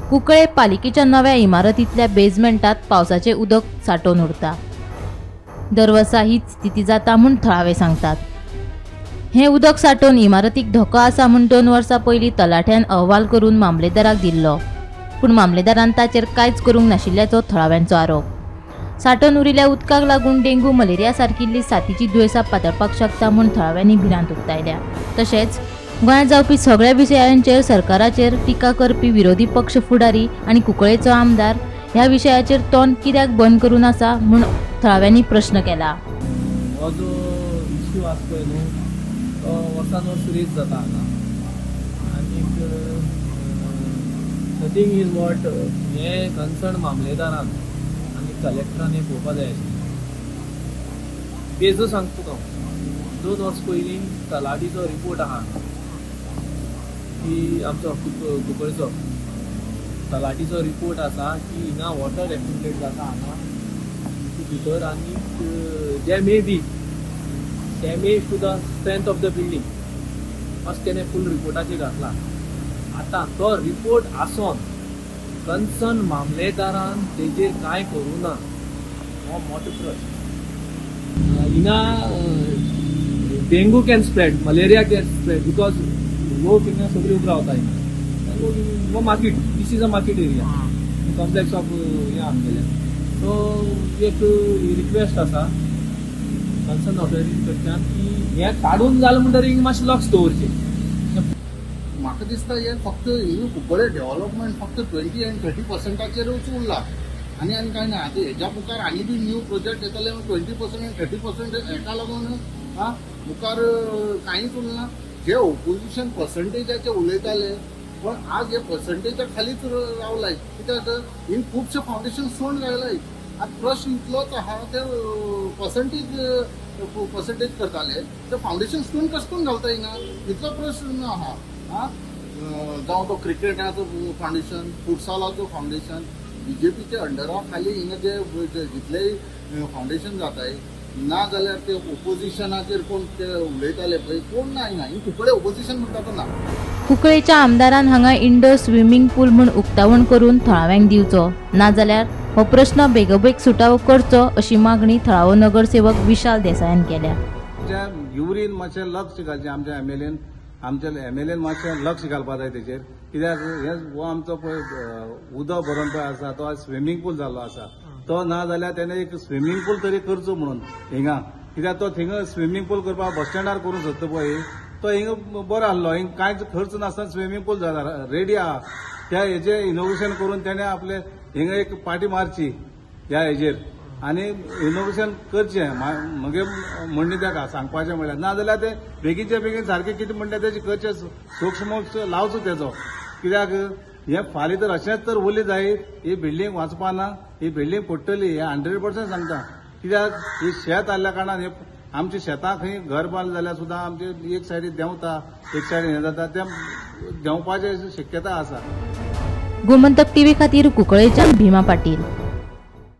कुंकळे पालिकेच्या नव्या इमारतींतल्या बेजमेंटात पावसाचें उदक सांठोवन उरता. दरवर्सा हीच स्थिती जाता म्हूण थळावे सांगतात. हें उदक सांठोवन इमारतीक धोको आसा म्हूण 2 वर्सां पयलीं तलाठ्यान अहवाल करून मामलेदाराक दिल्लो, पूण मामलेदारान ताचेर कांयच करूंक नाशिल्ल्याचो थळाव्यांचो आरोप. सांठोवन उरिल्ल्या उदकाक लागून डेंग्यू, मलेरिया सारकिल्ली साथीची दुयेंसां पातळपाक शकता म्हूण थळाव्यांनी भिरांत उक्तायल्या. तशेंच गोंयांत जावपी सगळ्या विशयांचेर सरकाराचेर टिका करपी विरोधी पक्ष फुडारी आनी कुंकळेचो आमदार ह्या विशयाचेर तोंड कित्याक बंद करून आसा म्हूण थळाव्यांनी प्रश्न केला. हो जो इश्यू आसा पळय न्हू तो वर्सान वर्स रेज जाता हांगा आनीक the thing is what हें कन्सर्न मामलेदारान आनी कलेक्टरान हें पळोवपा जाय आशिल्लें. बेजो सांगता तुका, 2 वर्स पयलीं तलाठीचो रिपोर्ट आहा की आमचो कुंकळचो तलाठीचो रिपोर्ट आसा की हिंगा वॉटर एक्युमुलेट जाता हांगा भितर आनी they may be damage to the strength of the building अशें तेणें फूल रिपोर्टाचेर घातला. आतां तो रिपोर्ट आसोन कन्सर्न मामलेदारान तेजेर कांय करूं ना हो मोटो प्रश्न. हिंगा dengue can spread, malaria can spread because लोक हिंगा सगळी उबो रावता. हिंगा हो market, this is a market area complex of हें आमगेलें. सो एक रिक्वेस्ट आसा कन्सर्न ऑथॉरिटी कडच्यान की हें काडून जालें म्हणटकीर मातशें लक्ष दवरचें. म्हाका दिसता हें फक्त कुंकळे डेव्हलपमेंट फक्त 20 आनी 30%चेरूच उरला आनी आनी कांय ना. आतां हेज्या मुखार आनी बी न्यू प्रोजेक्ट येतले 20% आनी 30% हेका लागून आं मुखार कांयच उरना. जे ओपोजिशन पर्संटेजाचे उलयताले पण आज हे पर्संटेजा खालीच रावलाय. कित्याक हिंग खुबशे फावंडेशन सोड घायलाय. आतां प्रश्न इतलोच आहा ते पर्संटेज करताले ते फावंडेशन स्टोन कशें करून घालता हिंगा, इतलो प्रश्न आहा. आं जावं तो क्रिकेटाचो फावंडेशन, फुटसॉलाचो फावंडेशन, बीजेपीच्या अंडरा खाली हिंगा जे जितलेय फावंडेशन जाताय ना जाल्यार ते ओपोजिशनाचेर कोण ते उलयताले पळय कोण ना हिंगा. ही कुंकळे ओपोजिशन म्हणटा तो ना. कुंकळेच्या आमदारान हांगा इंडोर स्विमींग पूल म्हूण उक्तावण करून थळाव्यांक दिवचो, नाजाल्यार हो प्रश्न बेगोबेग सुटावो करचो अशी मागणी थळावो नगरसेवक विशाल देसायान केल्या. युरीन मातशें लक्ष घालचें आमच्या एमएलएन, आमच्या एमएलएन मातशें लक्ष घालपा जाय तेचेर. कित्याक हे हो आमचो पळय उदक भरून पळय आसा तो आज स्विमींग पूल जाल्लो आसा, तो ना जाल्यार तेणें एक स्विमींग पूल तरी करचो म्हणून हिंगा. कित्याक तो थिंगा स्विमींग पूल करपाक बस स्टँडार करूंक सोदता पळय तो हिंगा बरो आसलो, हिंगा कांयच खर्च नासतना स्विमींग पूल जाला रेडी आहा. त्या हेजें इनोग्रेशन करून तेणें आपलें हिंगा एक पार्टी मारची ह्या हेजेर आनी इनोग्रेशन करचें म्हगे म्हणणें ताका सांगपाचें म्हणल्यार. ना जाल्यार ते बेगीनचे बेगीन सारकें कितें म्हणटा तेजें करचें, सूक्ष्म लावचो तेजो. कित्याक हें फाल्यां तर अशेंच तर उरलें जायत ही बिल्डींग वाचपा ना, ही बिल्डींग पडटली हें 100% सांगता. कित्याक ही शेत आसल्या कारणान हे आमच्या शेतां खंय घर बांदलें जाल्यार सुद्दां आमचे एक सायडीन देंवता, एक सायडीन हें जाता, तें देंवपाची शक्यता आसा. गोमंतक टीव्ही खातीर कुंकळेच्यान भीमा पाटील.